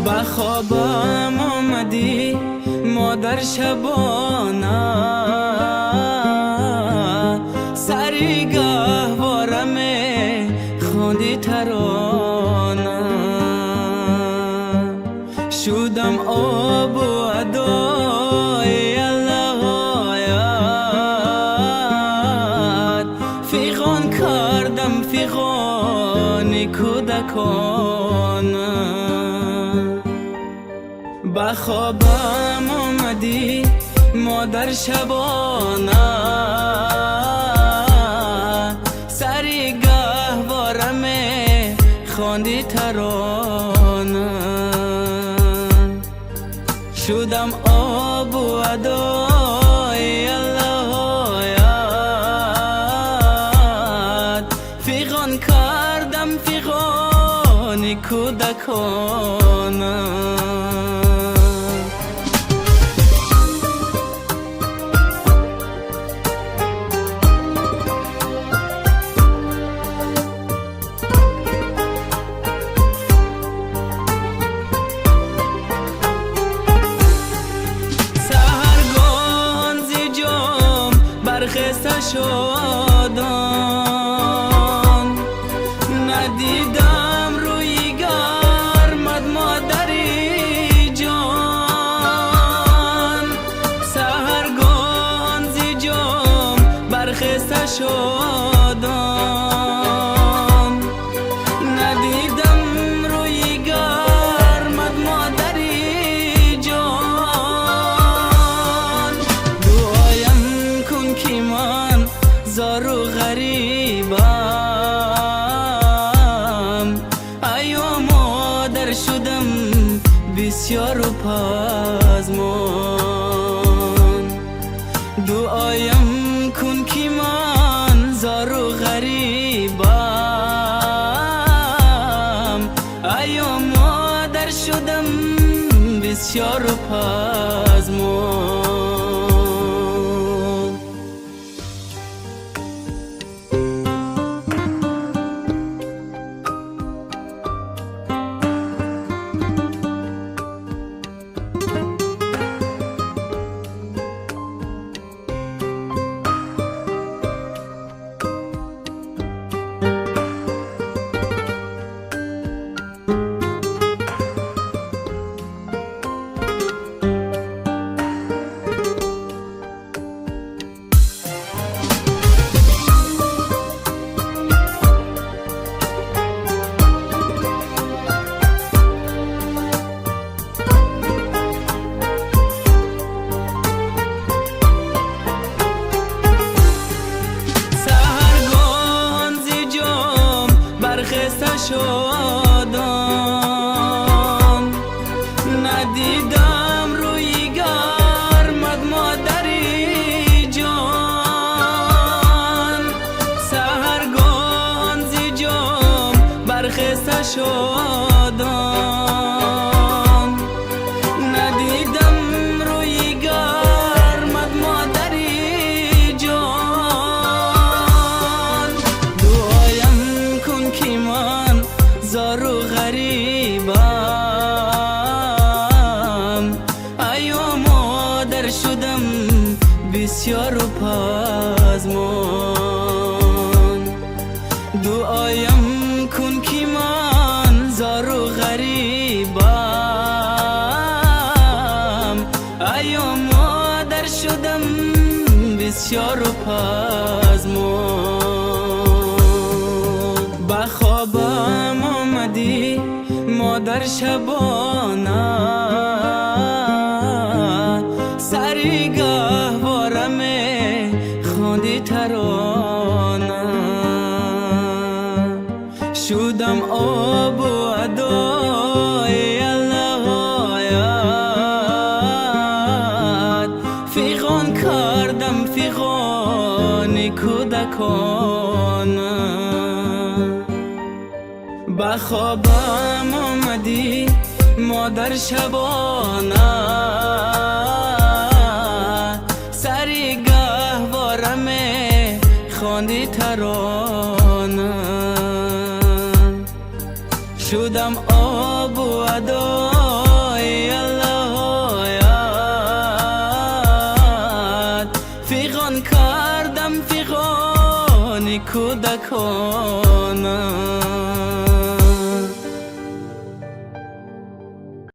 Ба хобам омадӣ модар шабона, сари гаҳвора мехондӣ тарона. Шудам обу адои аллаҳоят, фиғон кардам фиғони кӯдакона. Ба хобам омадӣ модар шабона, сари гаҳвора мехондӣ тарона. Шудам обу адои аллаҳоят, фиғон кардам фиғони кӯдакона. Саҳаргоҳон зи ҷом бархеста шодон, надидам рӯи гармат модари ҷон. Саҳаргоҳон зи ҷом бархеста шодон, надидам рӯи гармат модари ҷон. Дуоям кун ки ман зору ғарибам, айё модар шудам бисёру пазмон. Дуоям кун ки ман зору ғарибам, айё модар шудам бисёру пазмон. Саҳаргоҳон зи ҷом бархеста шодон, надидам рӯи гармат модари ҷон. Саҳаргоҳон зи ҷом бархеста шодон, надидам рӯи гармат модари ҷон. Дуоям кун ки ман зору ғарибам, айё модар шудам бисёру пазмон. Дуоям кун ки ман зору ғарибам, айё модар шудам бисёру пазмон. Ба хобам омадӣ модар шабона, сари гаҳвора мехондӣ тарона. Шудам обу адои аллаҳоят, фиғон кардам фиғони кӯдакона. Ба хобам омадӣ модар шабона, сари гаҳвора мехондӣ тарона. Шудам обу адо. Кӯдакона.